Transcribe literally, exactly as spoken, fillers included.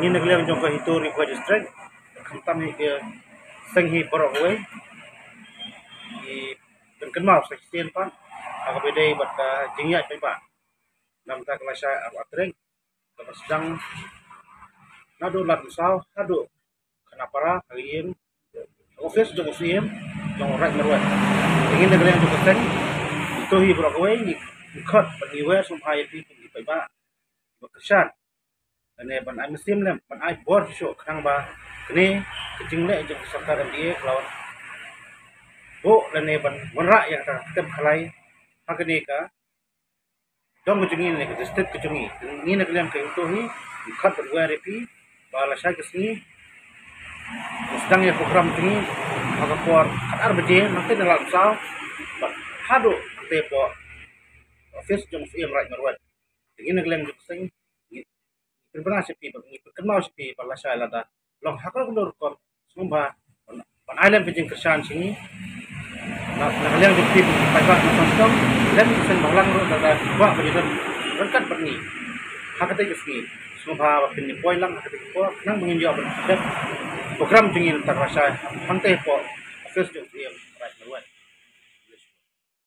Ngi na ka liang jong ka HITO Ri Bhoi District, khamtam hi ka seng hi baroh kawei, ngi pynkynmaw sa shisien pat ha kaba ïadei bad ka jingïaid paidbah. Namar ka lashai arphew tarik kaba sdang naduh Ladmsaw haduh Khanapara ha ka ïing office jong u Syiem jong u Raid Marwet. Te ngi na ka liang jong ka seng, HITO hi baroh kawei, ngi khot ban ïawer sngewbha ïa phi ki paidbah ba kyrshan lane ban ai mynsiem lem, ban ai bor shuh khnang ba kane ka jingleh jong ka sorkar MDA ka la wan buh lane ban wanrah ïa kata ka khlai ha kane ka dong ka jong ngi ne ka district ka jong ngi. Ngi na ka liang ka HITO hi ngi khot ban wer ïa phi ba lashai ka sngi ngi sdang ïa program jong ngi ha ka por khatar baje, nangta na Ladmsaw bad haduh hangta hapoh office jong u Syiem Raid Marwet. Te ngi na ka liang jong ka seng ngi pynbna sha phi bad ngi pynkynmaw sha phi ba lashai lada long ha kano kano rukom, sngewbha ban, ban ai lem ka jingkyrshan sha ngi na, na ka liang jong phi ki paidbah na Songkam, lem ki seng bhalang ruh lada kwah ban ïadon ryngkat bad ngi ha katei ka sngi, sngewbha ba phin ïa poi lang ha katei ka por khnang ba ngin ïoh ban dep program jong ngi na ka lashai hangta hapoh office jong